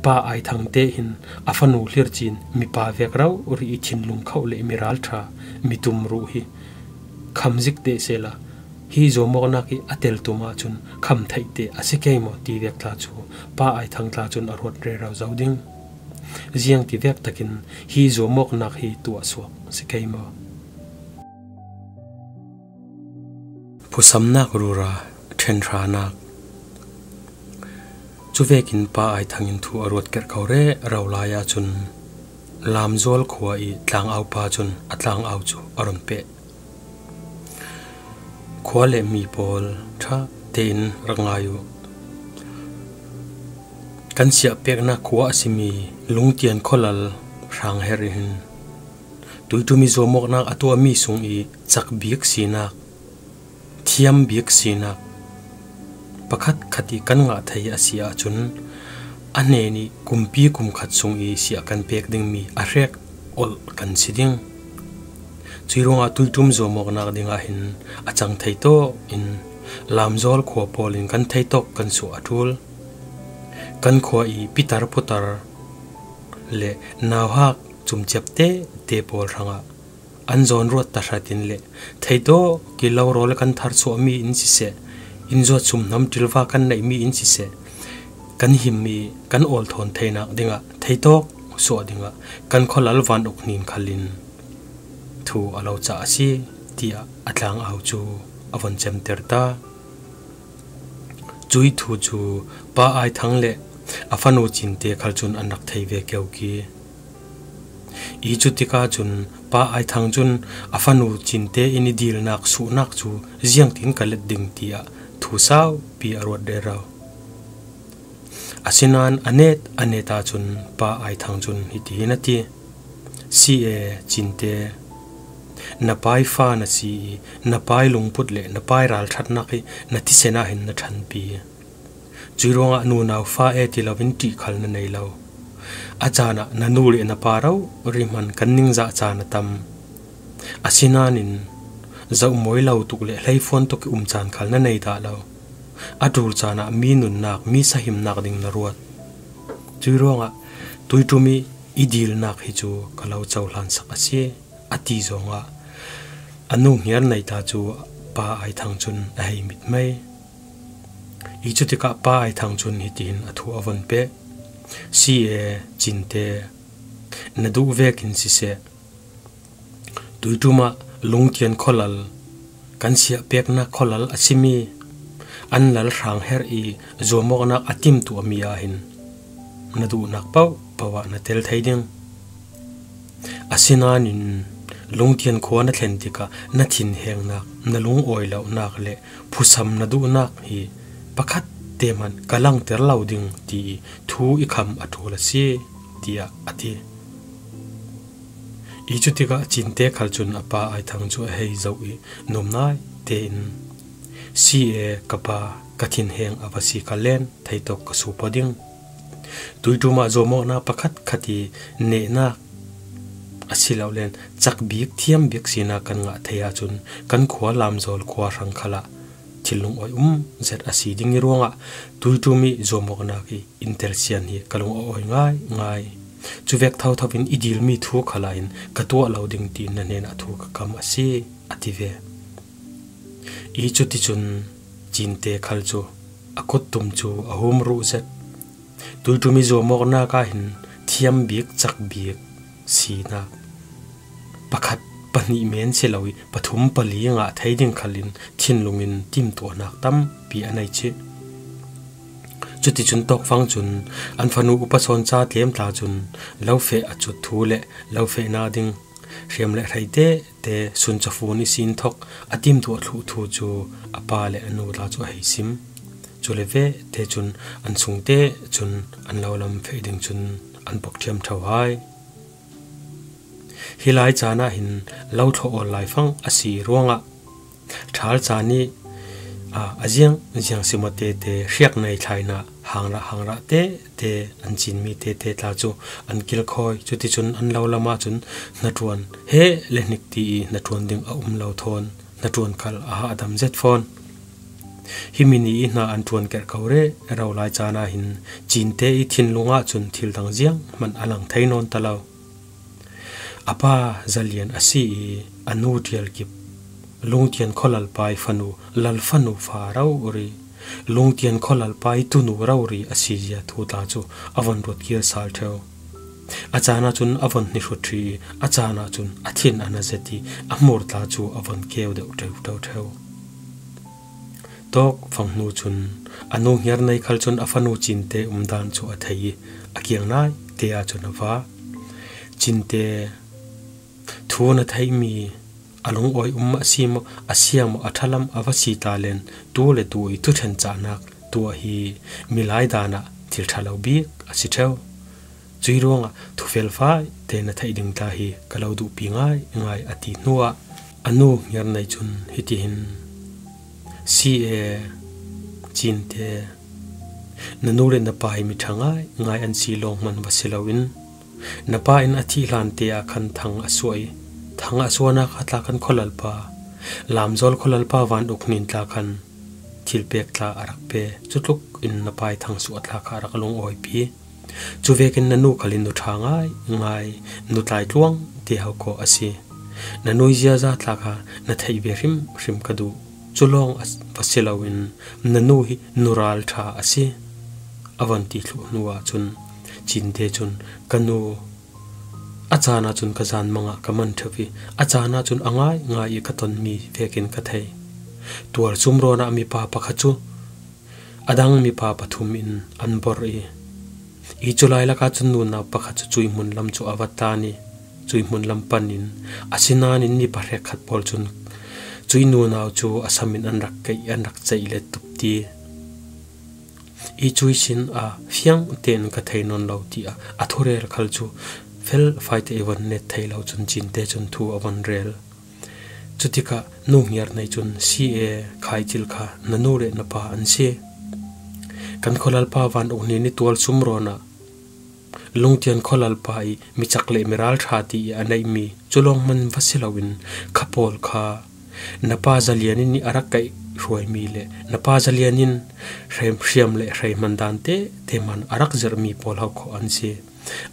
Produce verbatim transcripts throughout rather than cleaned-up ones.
Pa Ai Thang te hin a fanu hlir cin mipa vek rau ri i thinlung khauh le mi raltha, mi tum ruh hi kham zik te sela, hi zuamawknak hi a tel tum ahcun kham theih te a si kei maw ti vek tla cu Pa Ai Thang tla cun a ruat rero zo ding. Ziang ti vek takin hi zuamawknak hi tuah suak si kei maw? Phusamnak rura ṭhenhranak. Cuvekin Pa Ai Thang in thu a ruat kerh ko rero lai ahcun Lamzawl khua i tlangau pa cun a tlangau cu a run peh. Khua le mi pawl ṭha tein rak ngai uh. Kan siah peknak khua a simi Lungtian khualal hrang herh in tuiṭum i zuamawknak a tuahmi sung i cak bik sinak, thiam bik sinak pakhat khat i kan ngah thei a si ahcun a hnen i kumpi kum khat sung i siah kan pek dingmi a hrek olh kan si ding. Cui ruangah tuiṭum zuamawknak dingah hin a cang thei tawk in Lamzawl khua pawl in kan theitawk kan suah a ṭul. Kan khua i pitar putar le nauhak cumciap te te pawl hrangah an zawn ruat tahratin le theitawk i lo rawl kan thar suahmi in siseh, in zuat sumhnam ṭilva kan neihmi in siseh, kan him i kan awl thawn theinak dingah theitawk suah dingah kan khualal van uk hnin khalin thu a lo cah a si, tiah a tlangau cu a von cemter ta. Cui thu cu Pa Ai Thang le a fanu Cinte khal cun an rak thei ve keuki. I cutikah cun Pa Ai Thang cun a fanu Cinte in i dilnak suhnak cu ziangtin ka let ding tiah thu saupi a ruat rero. Asinain a net a net ahcun Pa Ai Thang cun hitihin a ti, "Si e, Cinte, na pai fa na si i na pai lungput le na pai ralṭhatnak hi na thisen ah hin na ṭhanpi. Cui ruangah nunau fa e ti loin ṭih khal na nei lo. A caan ah na nu le na pa rori hman kan ningzah caan a tam. Asinain zohmawi lo tuk le hleifuan tuk i um caan khal na nei dah lo. A ṭul caan ah mi nunnak, mi sahimnak ding na ruat. Cui ruangah tuiṭum i i dilnak hi cu ka lo cohlan sak a si," a ti zongah a nu hniar nei ta cu Pa Ai Thang cun a hei mit mai. I cutikah Pa Ai Thang cun hitihin a thu a von peh, "Si e, Cinte, na duh vekin siseh, tuiṭum ah Lungtian khualal, kan siah peknak khualal a simi an lal hrang herh i zuamawknak a timtuahmi ah hin na duhnak paohpaoh ah na tel thei ding. Asinain Lungtian khua na thlen tikah na thinhengnak, na lungawi lonak le phusam na duhnak hi pakhat te hmanh ka langter lo ding ti i thu i kham a ṭul a si," tiah a ti. I cutikah Cinte khal cun a pa Ai Thang cu a hei zoh i nuamnai tein, "Si e, ka pa, ka thinheng a va si ka len, theitawk ka supo ding. Tuiṭum ah zuamawknak pakhat khat i nehnak a si lo len cak bik thiam bik sinak kan ngah thei ahcun kan khua Lamzawl khua hrang khalah thinlung awi um zet a si ding i ruangah tuiṭum i zuamawknak i in telsian hi ka lung a awi ngaingai. Cuvek thotho in i dilmi thu khalah in ka tuah lo ding tiin na hnenah thu ka kam a si," a ti ve. I cuticun Cinte khal cu a kuttum cu a hum ruh zet. Tuiṭum i zuamawknak ah hin thiam bik, cak bik sinak pakhat, pahnih men si lo i pathum, pali ngah thei ding khal in thinlung in timtuahnak tampi a nei chih. Cuticun tawkfang cun an fanu upa sawn ca tlem tla cun lo feh a cut thu le lo fehnak ding hriam le hrei te te, sun cafun ihsin thok a timtuah thluh thu cu a pa le a nu tla cu a hei sim. Cule ve te cun an sung te cun an lo lam feh ding cun an pok ṭhiam ṭho hai. Hi lai caan ah hin lo thlawh awl laifang a si ruangah ṭhal caan i, aa, a ziang ziang simawte te hriak nei thlainah hangrah hangrah te te an cinmi te te tla cu an kilkhawi. Cuticun an lo lam ahcun hnaṭuan he le hnik ti i hnaṭuan ding a um lo thawn hnaṭuan khal a hahdam zet fawn. Himi ni i hna an ṭuan kerh ko rero lai caan ah hin Cinte i thinlung ah cun thil dang zianghman a lang thei nawn ta lo. A pa Zalian a si i a nu Ṭialkip, Lungtian khualalpa i fanu, Lalfanu fa rori, Lungtian khualalpa i tunu rori a si zia thu tla cu a von ruat kir sal ṭheu. A caan ah cun a von hnihrut ṭhi i a caan ah cun a thin a na zet i a hmur tla cu a von keu deuh ṭeuṭeu ṭheu. Tawk fang hnu cun a nu Hniarnei khal cun a fanu Cinte umdan cu a thei i a kiang naite ah cun a va. Cinte, thu na theihmi a lungawi um a si maw, a sia maw, a ṭhalam a va si ta len tu le tu i thuṭhen cahnak tuah hi milai dan ah thil ṭha lo bik a si ṭheu. Cui ruangah thu felfai te na theih ding tla hi ka lo duhpi ngaingai, a ti hnuah a nu Hniarnei cun hitihin, Si e, Cinte, na nu le na pa hi mi ṭha ngaingai an si lawng hman va si loin na pa in a thih hlan te ah khan thang a suah i thang a suahnak ah tla khan khualalpa, Lamzawl khualalpa Van Uk Hnin tla khan thilpek tla a rak pe. Cutluk in na pa i thang suah tla kha a rak lungawipi. Cu vekin na nu khal in nu ṭha ngaingai, nu tlai tluang te ho khawh a si. Na nu i ziaza tla kha na theih ve hrimhrim ka duh. Cu lawng a va si loin na nu hi nu ralṭha a si, a von ti thluh hnu ahcun Cinte cun, ka nu, a caan ahcun ka zan mangah ka man ṭheu i a caan ahcun a ngaingai i ka tonmi vekin ka thei. Tualsum rawn ah mipa pakhat cu a dang mipa pathum in an bor i, i cu lai lakah cun nunau pakhat cu cui hmun lam cu a va tan i cui hmun lam pan in, asinain ni pahrek khat pawl cun cui nunau cu a sam in an rak keih, an rak ceih let tuk ti i cui sin a fiang tein ka thei nawn lo, tiah a thurel khal cu fel faite i von net thei lo cun Cinte cun thu a von rel. Cutikah nu Hniarnei cun, Si e, khai cil kha na nu le na pa an si. Kan khualalpa Van Uk Hnin i tualsum rawn ah Lungtian khualalpa i mi cak le mi ralṭha ti i a neihmi cu lawng hman va si loin kha pawl kha na pa Zalian in i a rak kaih hruaimi le na pa Zalian in hre-, hriam le hreihman dan tete hman a rak zirhmi pawl ho khawh an si.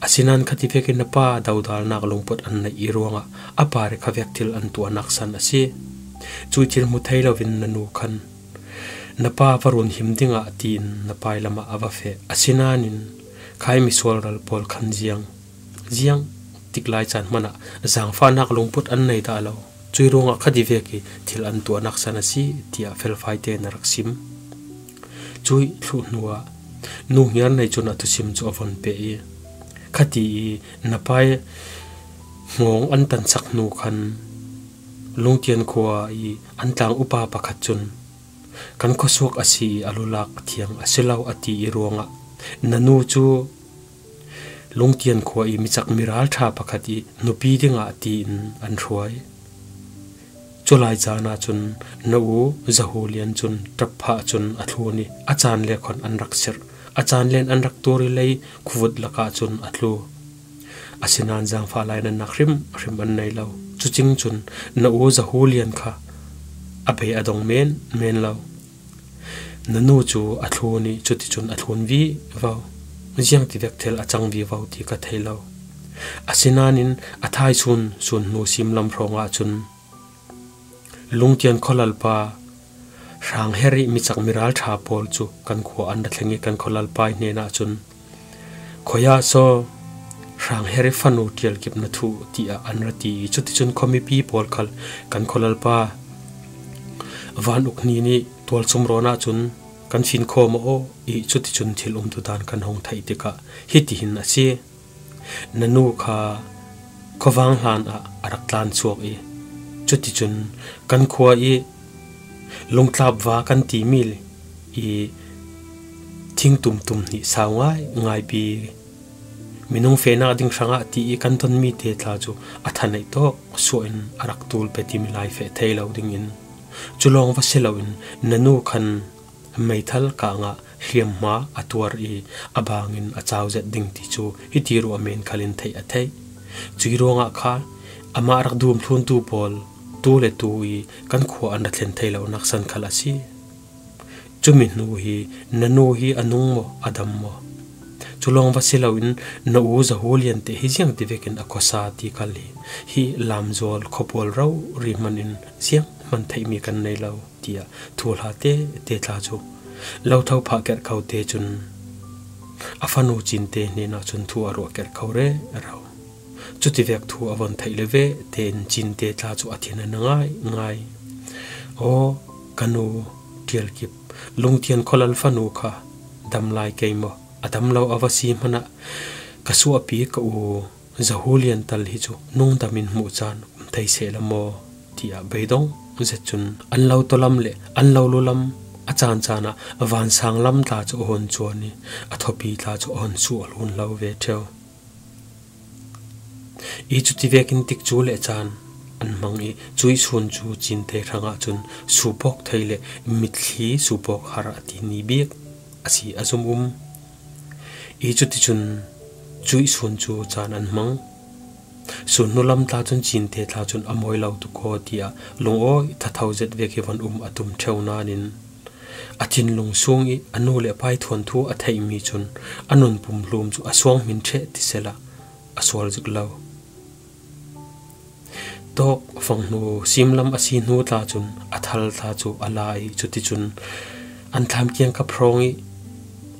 Asinain khati vekin na pa dodalnak lungput an neih i ruangah a pa rikha vek thil an tuahnak san a si. Cui thil hmu thei loin na nu khan na pa va run him dingah tiin na pa i lamah a va feh. Asinain khai misual ral pawl khan ziang, ziang tik lai caan hmanah zaangfahnak lungput an nei dah lo. Cui ruangah khati vek i thil an tuahnak san a si, tiah felfai tein a rak sim. Cui thluh hnuah nu Hniarnei cun a thusim cu a von peh i, khati i na pa i hngawng an tansak hnu khan Lungtian khua i an tlang upa pakhat cun, kan khuasuak a si i a lulak thiang a si lo, a ti i ruangah na nu cu Lungtian khua i mi cak mi ralṭha pakhat i nupi dingah tiin an hruai. Cu lai caan ahcun na u Zahulian cun ṭap phah cun a thlun i a caan le khon an rak sirh. A caan len an rak tuar i lei khuvut lakah cun a tlu. Asinain zaangfah lainatnak hrimhrim an nei lo. Cucing cun na u Zahulian kha a bei a dong men men lo. Na nu cu a thlun i cuticun a thlun vivo. Ziang tivek thil a cang vivo ti ka thei lo. Asinain a thaisun sun hnu sim lam hrawng ahcun Lungtian khualalpa Hrangher i mi cak mi ralṭha pawl cu kan khua an ra thleng i kan khualalpa i hnenah cun, Khuaia so Hrangher i fanu Ṭialkip na thuh, tiah an ra ti i cuticun khuamipi pawl khal kan khualalpa Van Uk Hnin i tualsum rawn ahcun kan fin khawm aw i cuticun thil umtutan kan hong theih tikah hitihin a si. Na nu kha khuavang hlan ah a rak tlan suak i cuticun kan khua i lungtlap va kan timi i thing tumtum hnih sau ngai ngaipi minung fehnak ding hrangah ti i kan tonmi te tla cu a thaneih tawk suah in a rak tul pe timi lai feh thei lo dingin cu lawng va si loin na nu khan meithal kangah hliamhma a tuar i a bangin a cau zet ding ti cu hiti ruah men khalin theih a theih. Cui ruangah kha amah rak dum thluntu pawl tu le tu i kan khua an ra thlen thei lonak san khal a si. Cumi hnu hi na nu hi a nung maw, a dam maw? Cu lawng va si loin na u Zahulian te hi ziang ti vekin a khuasa ti kal hi. Hi Lamzawl khuapawl rori hman in ziang hman theihmi kan nei lo, tiah thuhla tete tla cu lo tho phah kerh ko te cun a fanu Cinte hnenah cun thu a ruah kerh ko rero. Cutivek thu a von theih le ve tein Cinte tla cu a thin a na ngai ngai. Aw, ka nu Ṭialkip, Lungtian khualal fanu kha dam lai kei maw? A dam lo a va si hmanah ka suahpi ka u Zahulian tal hi cu nungdam in hmuh caan um thei seh la maw? Tiah beidong zet cun an lo tawlam le an lo lulam a caan caan ah vansang lam tla cu a hun cuan i a thawpi tla cu a hun suah hlun lo ve ṭheu. I cuti vekin tikcu le caan an hmang i cuih sun cu Cinte hrangah cun supawk thei le mitthli supawk har a timi bik a si a zum um. I cuticun cuih sun cu caan an hmang. Sun hnu lam tla cun Cinte tla cun a mawi lo tuk aw tiah lungawi thatho zet vek hi von um a tum ṭheu nain a thinlung sung i a nu le a pa ih thuanthu a theihmi cun a nun pumhlum cu a suang hmin ṭheh ti sehla a sual zik lo. Tawk fanghnu simlam a si hnu tla cun a thal tla cu a la i cuticun an thlam kiangkap hrawng i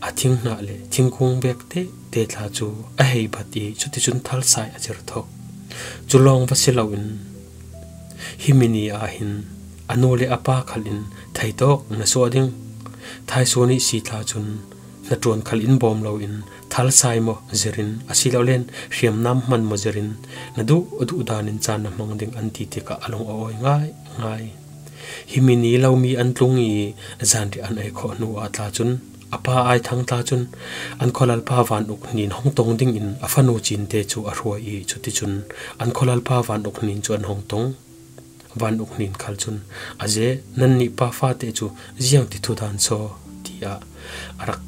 a thinghnah le thingkung vek tete tla cu a hei bat i cuticun thalsai a cir thok. Cu lawng va si loin himi ni ah hin a nu le a pa khal in theitawk na suah ding. Thaisun i si tla cun hnaṭuan khal in bawm loin thalsai maw zirin, asilole hriamnam hman maw zirin na duh duh danin caan na hmang ding an ti tikah a lung a awi ngai ngai. Himi ni lomi an tlung i zanriah an ei khawh hnu ah tla cun a pa Aithang tla cun an khualalpa Van Uk Hnin hong tong dingin a fanu Cinte cu a hruai i cuticun an khualalpa Van Uk Hnin cu an hong tong. Van Uk Hnin khal cun, a ze, nannih pa fate cu ziang ti thudan saw, tiah a rak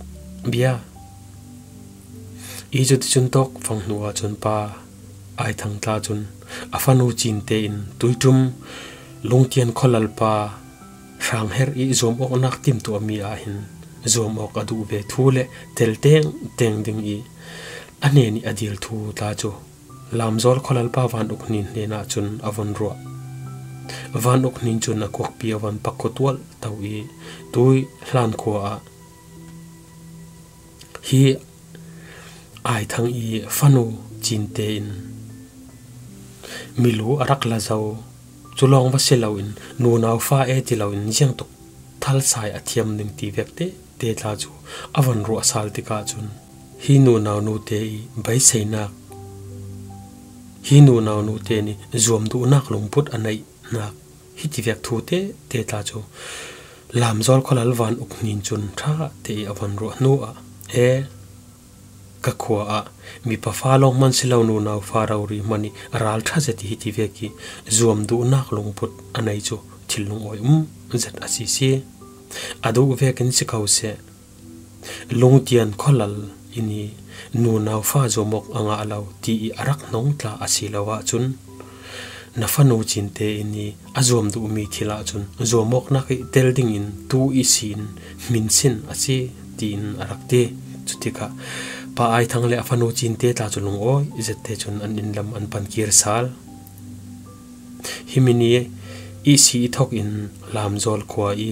bia. I cuticun tawk fang hnu ah cun pa Aithang tla cun a fanu Cinte in tuiṭum Lungtian khualalpa Hrangherh i zuamawknak timtuahmi ah hin zuamawk a duh ve thu le tel tengteng ding i a hnen i a dil thu tla cu Lamzawl khualalpa Van Uk Hnin hnenah cun a von ruah. Van Uk Hnin cun a kuakpi a von pakhuatual to i tui hlan khua ah hi Aithang i fanu Cinte in milu a rak la zo. Cu lawng va si loin nunau fa e ti loin ziangtuk thalsai a thiam ning ti vek tete tla cu a von ruah sal tikah cun hi nunau nute i beiseinak, hi nunau nute nih zuam duhnak lungput a neihnak hi ti vek thu tete tla cu Lamzawl khualal Van Uk Hnin cun ṭha te i a von ruah hnu ah, e, ka khua ah mipa fa lawng hman si lo nunau fa rori hman i ralṭha zet i hi ti vek i zuam duhnak lungput a nei cu thil lungawi um zet a si si. A duh vekin si ko seh. Lungtian khualal in i nunau fa zuamawk a ngah lo ti i a rak hnong tla a si lo ahcun na fanu Cinte in i a zuam duhmi thil ahcun zuamawknak i tel dingin tu i sin hminsin a si, tiin a rak ti. Cutikah Pa Aithang le a fanu Cinte tla cu lungawi zette cun an innlam an pan kir sal. Himi ni ihsi i thok in Lamzawl khua i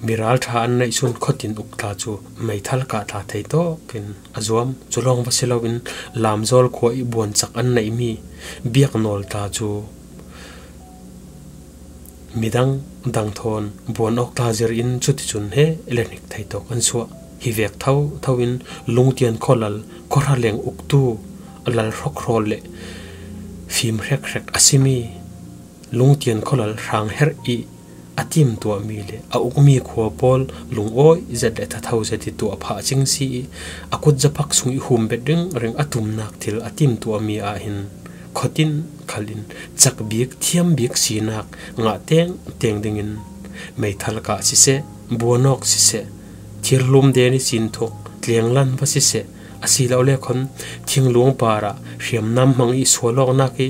miralṭha an neih sun khuatin uk tla cu meithal kah tla thei tawk in a zuam. Cu lawng va si loin Lamzawl khua i buancak an neihmi biaknawl tla cu midang dang thawn buan awk tla zir in cuticun he le hnik thei tawk an suah. Hi vek tho tho in Lungtian khualal khuahra leng uktu lal hrokhrawl le fim hrekhrek a simi Lungtian khualal Hrangherh i a timtuahmi le a ukmi khua pawl lungawi zet le thatho zet i tuah phah cing si i a kut zapak sung i humbet ringring a tumnak thil a timtuahmi ah hin khuatin khal in cak bik thiam bik sinak ngah tengteng dingin meithal kah siseh, buanawk siseh, thirhlum den i sin thuk tlenglan va siseh, asilole khawn thinglung parah hriamnam hmang i sualawknak i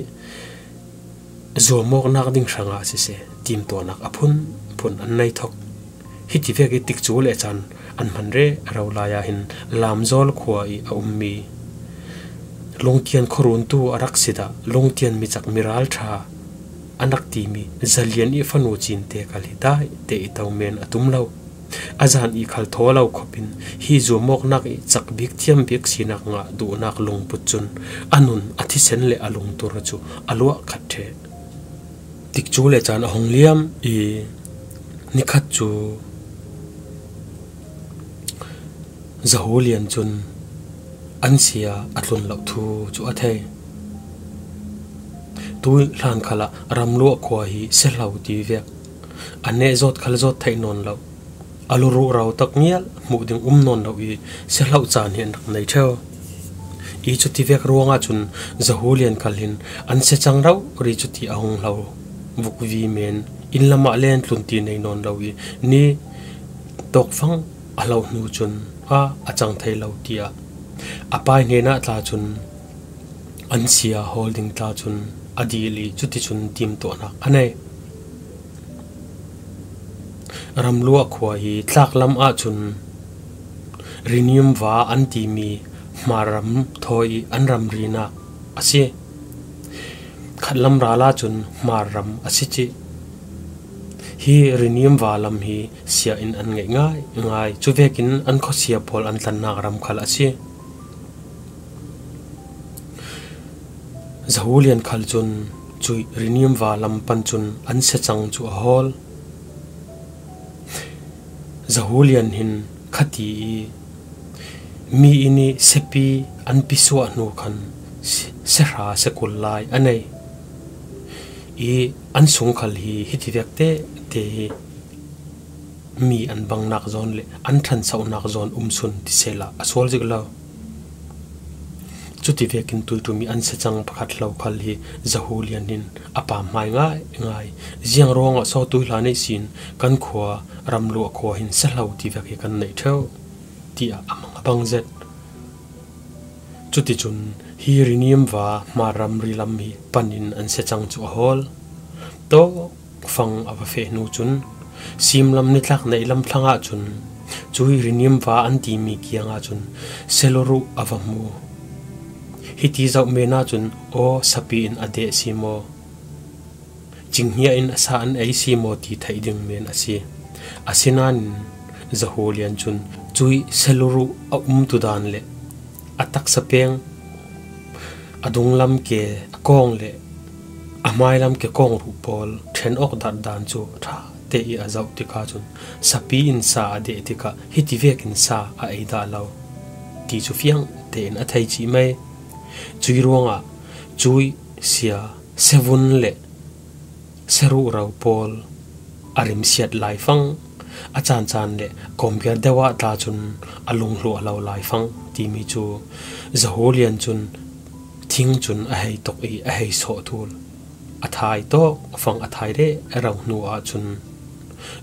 zuamawknak ding hrangah siseh, timtuahnak a phunphun an nei thok. Hiti vek i tikcu le caan an hman rero lai ah hin Lamzawl khua i a ummi Lungtian khuaruntu a rak si dah, Lungtian micak miraltha an rak timi Zalian i fanu Cinte kal hi tai te i to men a tum lo. A zan i khal thaw lo khop in hi zuamawknak i cak bik thiam bik sinak ngah duhnak lungput cun a nun, a thisen le a lungtur cu a luah khat ṭheh. Tikcu le caan a hung liam i nikhat cu Zahulian cun an sia a tlun loh thu cu a thei. Tui hlan khalah Ramluah khua hi sihlo ti vek a neh zawt khal zawt theih nawn lo, a luruh rau tak ngial hmuh ding um nawn lo i sihlo caan hi an rak nei ṭheu. I cuti vek ruangah cun Zahulian khal hin an sia cang rori cuti a hung hlo vukvi men, inn lamah len tlun ti nei nawn lo i ni tawkfang a hlo hnu cun a a cang thei lo tiah a pai hnenah tla cun an sia hawl ding tla cun a dil i cuticun timtuahnak a nei. Ramluah khua hi tlaklam ahcun Rinium va an timi Hmar ram thawi i an ramrinak a si. Khatlam ral ahcun Hmar ram a si cih. Hi Rinium va lam hi sia in an ngeih ngaingai. Cuvekin an khuasia pawl an tlannak ram khal a si. Zahulian khal cun cui Rinium va lam pan cun an sia cang cu a hawl. Zahulian hin khati i mi inn i siapi an pisuah hnu khan si-, sihra sikul lai a nei i an sung khal hi hiti vek te te hi mi an bangnak zawn le an ṭhansohnak zawn um sun ti sehla a sual zik lo. Cuti vekin tuiṭum i an sia cang pakhat hlo khal hi Zahulian hin a pam hmai ngaingai. Ziang ruangah so tui hlan ihsin kan khua Ramluah khua hin sihlo ti vek hi kan neih ṭheu, tiah a mang a bang zet. Cuticun hi Rinium va Hmar ramri lam hi panin an sia cang cu a hawl. Tawkfang a va feh hnu cun simlam nitlak neih lam thlang ahcun cui Rinium va an timi kiang ahcun Seluru a va hmu. Hiti zoh men ahcun aw sapi in a deh si maw? Cinghnia in a sa an ei si maw ti theih ding men a si. Asinain Zahulian cun cui Seluru a umtu dan le a taksa peng, a dunglam ke a kawng le a hmailam ke kawng ruh pawl ṭhen awk dat dan cu ṭha te i a zoh tikah cun sapi in sa a deh tikah hiti vekin sa a ei dah lo ti cu fiang tein a thei cih mai. Cui ruangah cui sia sevun le seruhro pawl a rimsiat laifang, a caancaan le kawmpiar deuh ah tla cun a lunghluah lo laifang timi cu Zahulian cun thing cun a hei tuk i a hei sawh tul. A thai tawkfang a thai rero hnu ahcun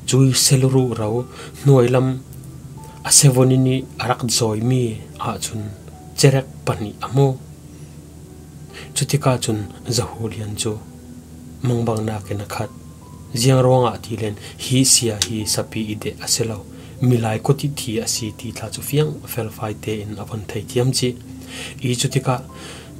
cui seluruhro hnuailam a sevun in i a rak zawimi ahcun cerek pahnih a hmu. Cutikah cun Zahulian cu mangbangnak in a khat. Ziang ruangah ti len hi sia hi sapi i deh a si lo, milai kut i thi a si ti tla cu fiang felfai tein a von thei thiam cih. I cutikah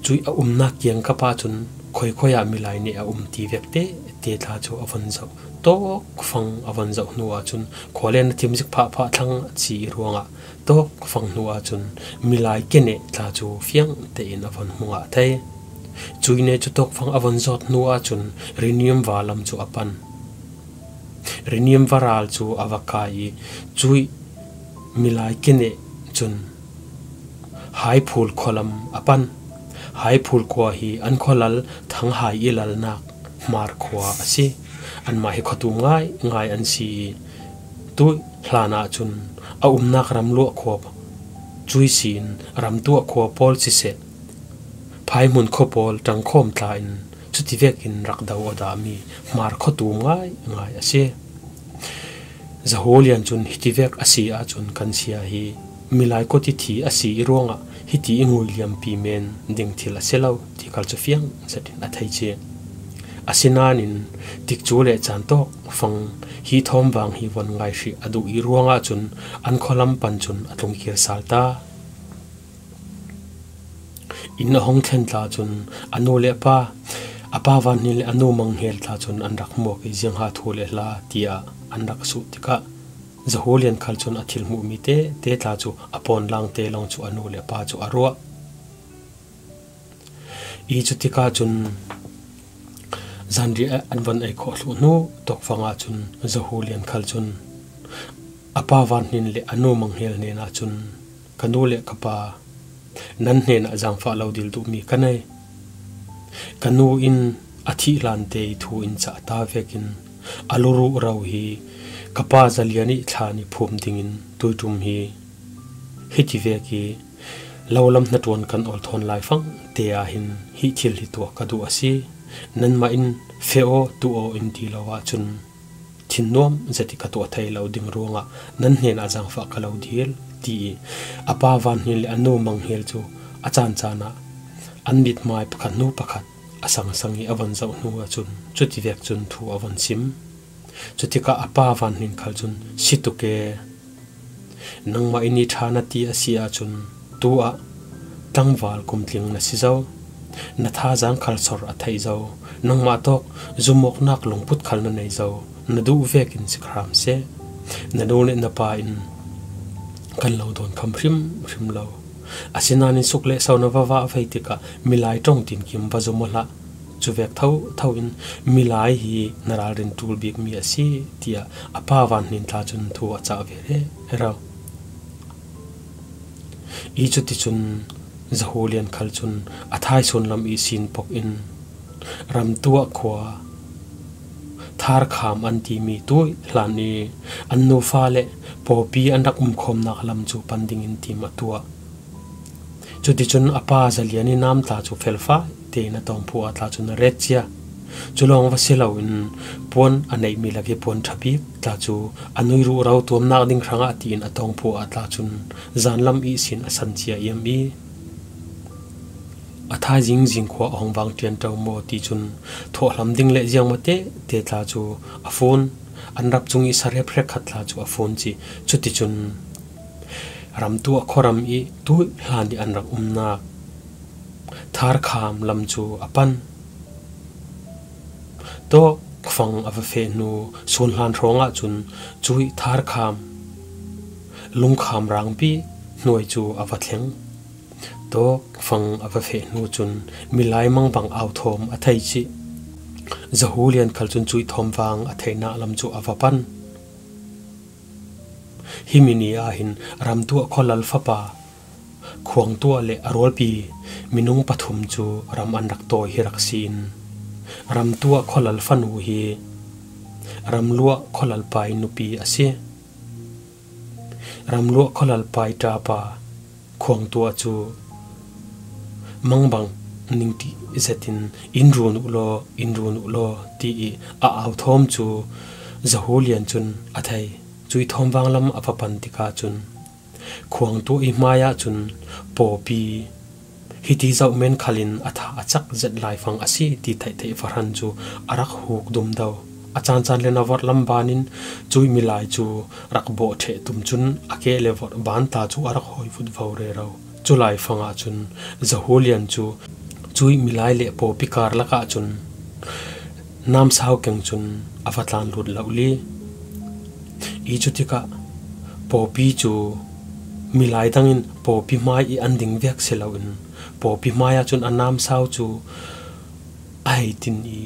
cui a umnak kiangkap ahcun khoikhoi ah milai nih a um ti vek te te tla cu a von zoh. Tawkfang a von zoh hnu ahcun khua len a tim zik phahphah thlang a si i ruangah tawkfang hnu ahcun milai keneh tla cu fiang tein a von hmu ngah thei. Cui ne cu tawkfang a von zawt hnu ahcun Rinium va lam cu a pan. Rinium va ral cu a va kai i cui milai keneh cun Haiphul khualam a pan. Haiphul khua hi an khualal Thanghai i lalnak Hmar khua a si. Anmah hi khuatum ngaingai an si i tuih hlan ahcun a umnak Ramluah khua cui si in Ramtuah khua pawl siseh, Phaihmun khua pawl ṭangkhawm tla in cuti vekin rak do aw dahmi Hmar khuatum ngaingai a si. Zahulian cun hiti vek a si ahcun kan sia hi milai kut i thi a si i ruangah hiti i ngui liampi men ding thil a si lo ti khal cu fiang zetin a thei cih. Asinain tikcu le caan tawk fang hi thawm vang hi von ngai hrih a duh i ruangah cun an khualam pan cun a tlung kir sal ta. Inn a hong thlen tla cun a nu le a pa, a pa Van Hnin le a nu Mang Hel tla cun an rak muak i ziangha thu le hla tiah an rak suh tikah Zahu Lian khal cun a thil hmuhmi te te tla cu a pawnlang te lawng cu a nu le a pa cu a ruah. I cutikah cun zanriah an von ei khawh thluh hnu tawkfang ah cun Zahu Lian khal cun a pa Van Hnin le a nu Mang Hel hnenah cun, "Ka nu le ka pa, nan hnenah zaangfah lo dil duhmi ka nei. Ka nu in a thih hlan te i thu in cah ta vekin a luruh ro hi ka pa Za Lian i thlan i phum dingin tuiṭum hi hiti vek i lo lam hnaṭuan kan ol thawn lai fang te ah hin hi thil hi tuah ka duh a si. Nanmah in feh aw, tuh aw in ti lo ahcun thinnuam zet i ka tuah thei lo ding ruangah nan hnenah zaangfah ka lo dil," ti i a pa Van Hnin le a nu Mang Hel cu a caan caan ah an mithmai pakhat hnu pakhat a sangsang i a von zoh hnu ahcun cuti vek cun thu a von sim. Cutikah a pa Van Hnin khal cun, "Si tuk e, nangmah in i ṭha na ti a si ahcun tu ah tlangval kumtling na si zo. Na thazaang khal sor a theih zo. Nangmah tawk zumawknak lungput khal na nei zo. Na duh vekin si hram seh. Na nu le na pa in kan lo dawn kham hrimhrim lo. Asinain suk le so na va vah vei tikah milai ṭong tinkim va zum aw hlah. Cu vek thotho in milai hi na ralrin ṭul bikmi a si," tiah a pa Van Hnin tla cun thu a cah ve rero. I cuticun Zahu Lian khal cun a thaisun lam ihsin pok in Ramtuah khua Tharkham an timi tuih hlan i an nufa le pawpi an rak umkhawmnak lam cu pan dingin tim a tuah. Cuticun a pa Za Lian i nam tla cu felfai tein a tawngphu ah tla cun a ret cia. Cu lawng va si loin puan a neihmi lak i puan ṭha bik tla cu a nui ruh ro tuamnak ding hrangah tiin a tawngphu ah tla cun zanlam ihsin a san cia iam i a thaizing zing khua a hong vang ṭianṭo maw ti cun thawhhlam ding le ziangmate te tla cu a fun. An rap cung i sarep hrekkhat tla cu a fun ci. Cuticun Ramtuah khuaram i tuih hlan i an rak umnak Tharkham lam cu a pan. Tawkfang a va feh hnu sunhlan hrawng ahcun cuih Tharkham lungkham rangpi hnuai cu a va thleng. Tawkfang a va feh hnu cun milai mangbang au thawm a thei cih. Zahu Lian khal cun cuih thawm vang a theinak lam cu a va pan. Himi ni ah hin Ramtuah khualal fapa Khuangtuah le a rualpi minung pathum cu ram an rak tawi hi rak si in Ramtuah khualal fanu hi Ramluah khualal pai nupi a si. Ramluah khualal pai ṭapa Khuangtuah cu mangbang ningtih zetin, "In run uh law, in run uh law," ti i a au thawm cu Zahu Lian cun a thei. Cuih thawm vang lam a va pan tikah cun Khuangtuah i hmaiah cun pawpi hiti zoh men khalin a tha a cak zet laifang a si ti theihtheih fahran cu a rak huk dumdo. A caancaan le a vorh lam ban in cuih milai cu rak bawh ṭheh tum cun a keh le vorh ban ta cu a rak hawi vutvo rero. Cu laifang ah cun Zahu Lian cu cuih milai le pawpi kar lakah cun namsau keng cun a va tlan lut lo li. I cutikah pawpi cu milai dang in pawpi hmai i an ding vek si loin pawpi hmai ah cun a namsau cu a hei tin i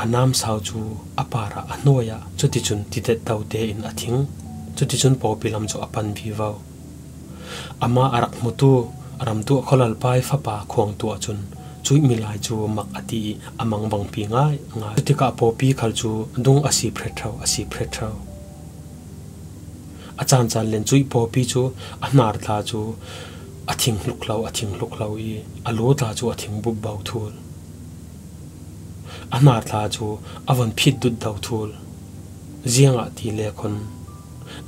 a namsau cu a parah a hnuai ah cuticun tidet to tein a thing. Cuticun pawpi lam cu a pan vivo. Amah a rak hmutu Ramtuah khualalpa i fapa Khuangtuah cun cuih milai cu mak a ti i a mangbangpi ngaingai. Cutikah pawpi khal cu dung a si phreṭho, a si phreṭho. A caancaan len cuih pawpi cu a hnar tla cu a thing hluk lo, a thing hluk lo i a lu tla cu a thing bupbo thul. A hnar tla cu a von phit dutdo thul. Ziangahtile khun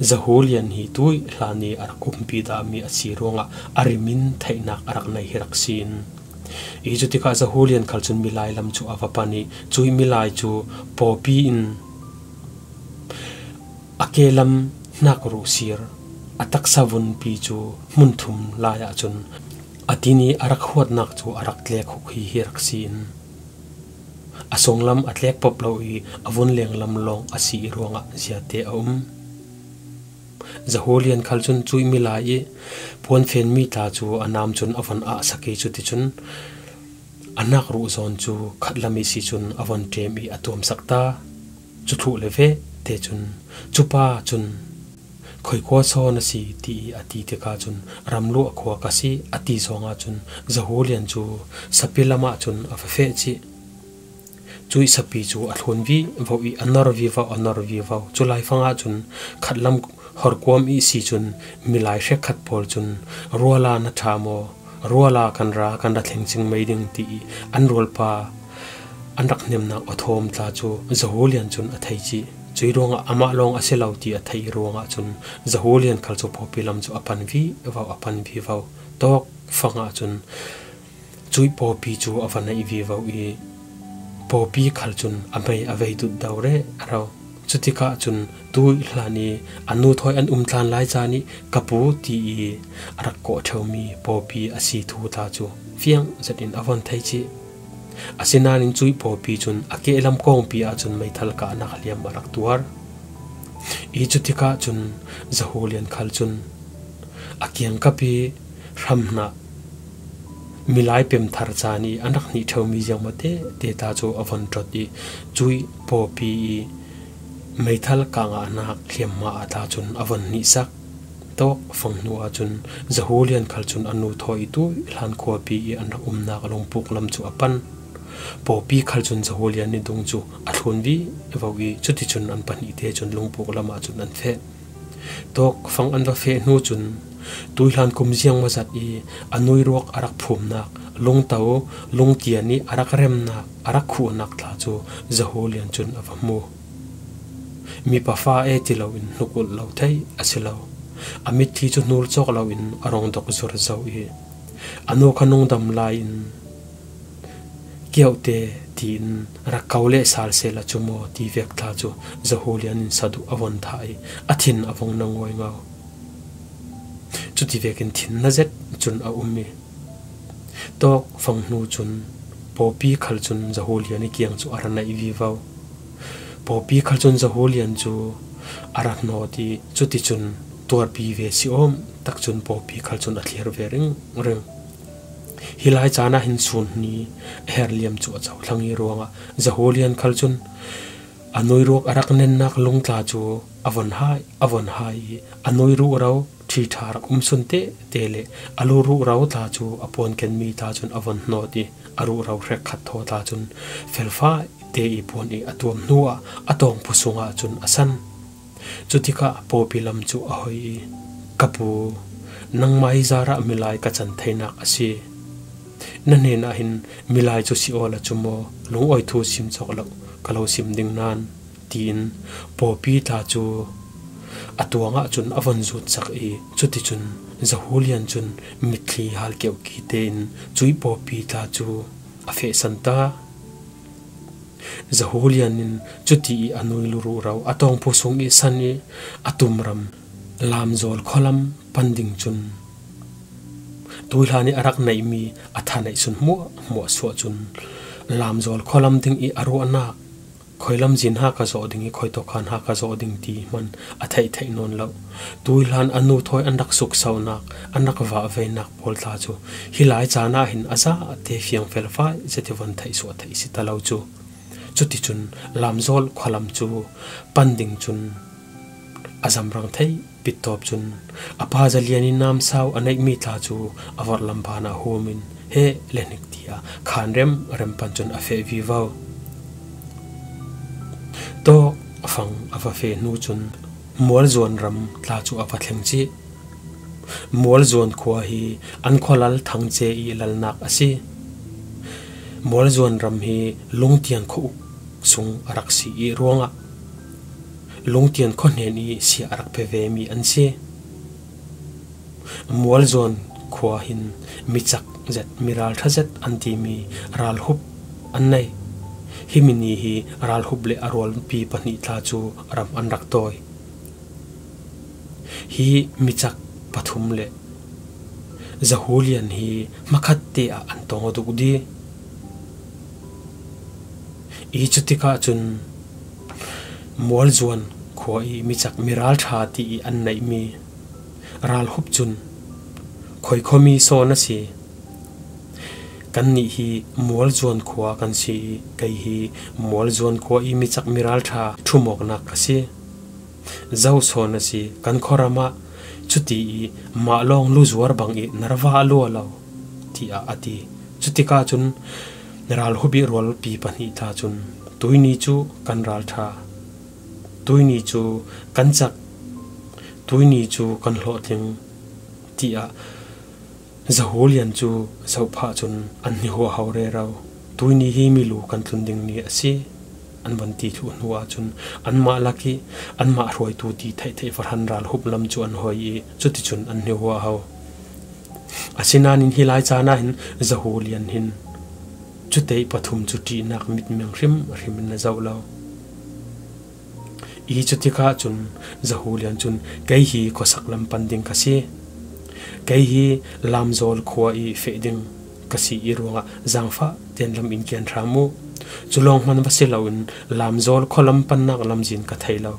Zahu Lian hi tuih hlan i a rak umpi dahmi a si ruangah a rimin theihnak a rak nei hi rak si in I cutikah Zahulian khal cun milai lam cu a va pan i cuih milai cu pawpi in a kehlam hnak ruh sir a taksa vunpi cu hmun thum lai ahcun a tin i a rak huatnak cu a rak tlek huk hi hi rak si in a sunglam a tlek pop lo i a vun lenglam lawng a si i ruangah ziate a um. Zahulian khal cun cuih milai i puanfenmi tla cu a nam cun a von ahsak i cuticun a hnak ruh zawn cu khatlam i si cun a von ṭem i a tuamsak ta. Cu thluh le ve te cun, "Cupa cun khoi khua saw na si?" ti i a ti tikah cun, "Ramluah khua ka si," a ti zongah cun Zahulian cu sapi lamah cun a va feh cih. Cuih sapi cu a thlun vivo i a nor vivo, a nor vivo. Cu laifang ahcun khatlam horkuam i si cun milai hrekkhat pawl cun, "Ruala na ṭha maw? Ruala kan ra, kan ra thleng cing mei ding," ti i an rualpa an rak hnemnak a thawm tla cu Zahulian cun a thei cih. Cuih ruangah amah lawng a si lo ti a theih ruangah cun Zahulian khal cu pawpi lam cu a pan vivo, a pan vivo. Tawk fang ahcun cuih pawpi cu a va naih vivo i pawpi khal cun a mei a vei dut do rero. Cutikah cun tuih hlan i a nu thawi an um tlan lai caan i ka pu ti i a rak kawh ṭheumi pawpi a si thu tla cu fiang zetin a von thei cih. Asinain cuih pawpi cun a kehlam kawngpi ahcun meithal kahnak hliam a rak tuar i cutikah cun Zahulian khal cun a kiangkap i hramhnah milai pemthar caan i an rak hnih ṭheumi ziangmawte te ta cu a von ṭot i cuih pawpi i meithal kah ngahnak hliamhma ah ta cun a von hnihsak. Tawk fang hnu ahcun Zahulian khal cun a nu thawi i tuih hlan khuapi i an rak umnak lungpuk lam cu a pan. Pawpi khal cun Zahulian i dung cu a thlun vivo i cuticun an pahnih te cun lungpuk lam ahcun an feh. Tawk fang an va feh hnu cun tuihlan kum ziang maw zat i a nuiruak a rak phumnak, lungto, lungtian i a rak remnak, a rak khuhnak tla cu Zahulian cun a va hmu. Mipa fa e ti loin hnuk ulh lo thei a si lo. A mitthli cu hnul cawk loin a rung dok zur zo i a nu kha nungdam lai in, "Kiote," tiin rak ko le sal sehla cu maw ti vek tla cu Zahulian in saduh a von thah i a thin a vung na ngawi ngau. Cuti vekin thin na zet cun a um i tawk fang hnu cun pawpi khal cun Zahulian i kiang cu a ra naih vivo. Pawpi khal cun Zahulian cu a ra hnawt i cuticun tuarpi ve si awm tak cun pawpi khal cun a thlir ve ringring. Hi lai caan ah hin sun hni a her liam cu a cohlang i ruangah Zahulian khal cun a nuiruak a rak nennak lungtla cu a von hai, a von hai i a nuiruh ro ṭhi ṭha rak um sun te te le a lu ruh ro tla cu a puan kenmi tla cun a von hnawt i a ruh ro hrekkhat thaw tla cun felfai te i puan i a tuam hnu ah a tawngphu sungah cun a san. Cutikah pawpi lam cu a hoi i, "Ka pu, nangmah hi zarah milai ka can theinak a si. Na hnenah hin milai cu si awla cu maw, lungawi thu sim cawk lo ka lo sim ding nan," tiin pawpi tla cu a tuangah cun a von zutsak i cuticun Zahulian cun mitthli hal keuhki tein cuih pawpi tla cu a fehsan ta. Zahulian in cuti i a nui lu ruh ro a tawngphu sung i san i a tumram Lamzawl khualam pan ding cun tuihlan i a rak naihmi a tha naih sun hmuahhmuah suah cun Lamzawl khualam ding i a ruahnak, khoi lamzin ha ka zawh ding i khoi tawkhan ha ka zawh ding ti hman a theih theih nawn lo. Tuihlan a nu thawi an rak suksonak, an rak vahveinak pawl tla cu hi lai caan ah hin a zate fiang felfai zet i von theih suah theih si ta lo cu. Cuticun Lamzawl khualam cu pan ding cun a zamrang thei pittawp cun a pa Zalian i namsau a neihmi tla cu a vorhlam ban ah hum in heh le hnik tiah khan remrem pan cun a feh vivo. Tawk fang a va feh hnu cun Mualzuan ram tla cu a va thleng cih. Mualzuan khua hi an khualal Thangce i lalnak a si. Mualzuan ram hi Lungtian khua uk sung a rak si i ruangah Lungtian khua hnen i sia a rak pe vemi an si. Mualzuan khua hin micak zet, mi ralṭha zet an timi ralhup an nei. Himi ni hi ralhup le a rualpi pahnih tla cu ram an rak tawi. Hi micak pathum le zahulian hi hmakhat te ah an tong a duk di. I cutikah cun Mualzuan khua i micak mi ralṭha ti i an neihmi ralhup cun, "Khoi khuami sawn a si. Kannih hi Mualzuan khua kan si i kei hi Mualzuan khua i micak mi ralṭha ṭhumawknak ka si. Zo sawn a si, kan khuaram ah cuti i mah lawng luzuar bang i na ra vah lua lo," tiah a ti. Cutikah cun ralhup i rualpi pahnih tla cun, "Tuini cu kan ralṭha, tuini cu kan cak, tuini cu kan hlawhtling," tiah zahulian cu zohphah cun an hnihuahho rero. "Tuini hi milu kan tlun ding ni a si," an van ti thluh hnu ahcun, anmah lak i anmah hruaitu ti theihtheih fahran ralhup lam cu an hoi i cuticun an hnihuahho. Asinain hi lai caan ah hin zahulian hin cuteih pathum cu ṭihnak mitmeng hrimhrim in a zoh lo. I cutikah cun zahulian cun, "Kei hi khuasak lam pan ding ka si. Kei hi Lamzawl khua i feh ding ka si i ruangah zangfah tein lam in kian hram u. Cu lawng hman va si loin Lamzawl khualam pannak lamzin ka thei lo.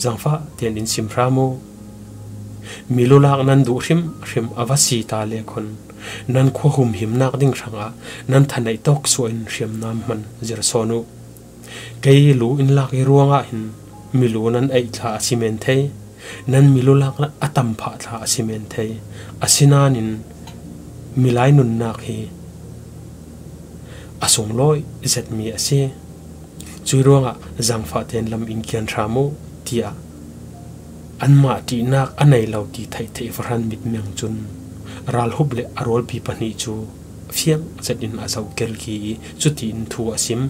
Zangfah tein in sim hram u. Milu lak nan duh hrimhrim a va si ta le khun nan khua humhimnak ding hrangah nan thaneih tawk suah in hriamnam hman zir sawn u. Kei lu in lak i ruangah hin milu nan eih thla a si men thei, nan milu lak a tam phah thla a si men thei. Asinain milai nunnak hi a sunglawi zetmi a si. Cui ruangah zangfah tein lam in kian hram u," tiah anmah ṭihnak a nei lo ti theihtheih fahran mitmeng cun ralhup le a rualpi pahnih cu fiang zetin a zoh kelki i cutiin thu a sim.